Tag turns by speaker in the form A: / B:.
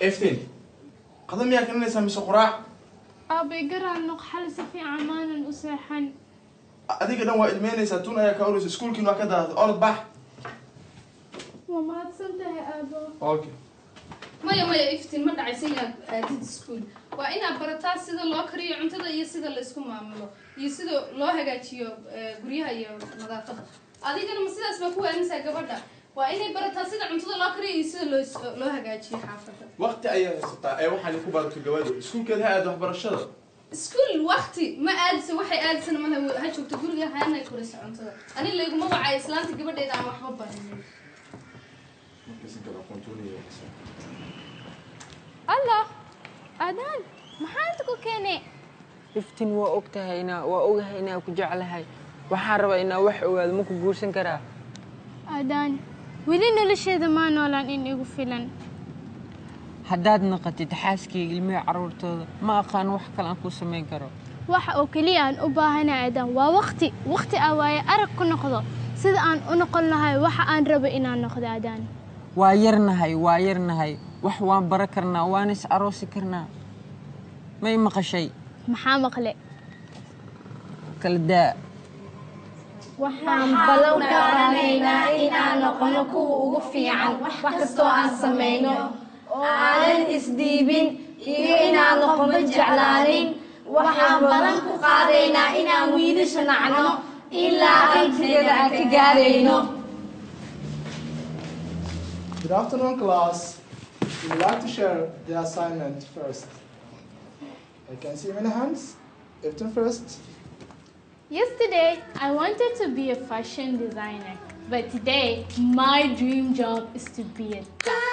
A: Iftiin, qada miyaa karinaysaa mise quraac?
B: Aabay, garaan noq, xal si fiican maanan u seexan.
A: Adiga dhan waa ilmeynaysaa, tun ayaa ka uraysa, iskuulkiin waa ka daadatay. Orod, bax.
B: Waa mahadsan tahay, aabo.
A: Okay.
C: Maya, maya, Iftiin, ma dhacaysa inaad aadid iskuul. Waa inaad barataa sida loo kariyo cuntada iyo sida la isku maamulo iyo sida loo hagaajiyo guryaha iyo nadaafadda. Adigana ma sidaas baa ku waaninaysaa gabadha? Waa inay barataa sida cuntada loo kariyo iyo sida loo hagaajiyo xaafadda.
A: Waqti ayaa haysataa ee waxaan ku barato gabadha, iskuulkeeda ha aad waxbarashada.
C: Iskuul waqti ma aadisa, waxay aadisana malaha. Ha joogto guriga, hana koriso cuntada. Ani layguma wacay islaanta gabadheeda aan waxba barinin.
A: Markaysan kala aqoontoonaya.
B: Allah, Aadaan, maxaa inta ku keenay?
D: Iftiin, waa og tahay inaa, waa ogahay inaa ku jeclahay. Waxaan rabaa inaa wax ogaado. Ma ku guursan karaa?
B: Aadaan, weli nolosheeda maa noolaan in igu filan.
D: Haddaad naqatid xaaskayga, ilmaha, carruurtooda, ma aqaan wax kale aan ku samayn karo.
B: Waxa oo keliya aan u baahanahay, Aadaan, waa waqti, waqti aan waaye arag ku noqdo sida aan u noqon lahay waxa aan rabo inaan noqdo, Aadaan.
D: Waa yarnahay, waa yarnahay, wax waan bara karnaa, waan is aroosi karnaa. May maqashay?
B: Maxaa maqle?
D: Kala daa.
E: Waxaan ballan ka qaadanaynaa inaan noqono kuwa ugu fiican wax kastoo aan samayno, oo aanan isdhiibin iyo inaan noqono jeclaanin. Waxaan ballan ku qaadaynaa inaan wiilasha nacno ilaa qalbigada aan ka gaarayno.
F: Good afternoon, class. We would like to share the assignment first. I can see many hands. Iftin first.
B: Yesterday, I wanted to be a fashion designer, but today, my dream job is to be a doctor.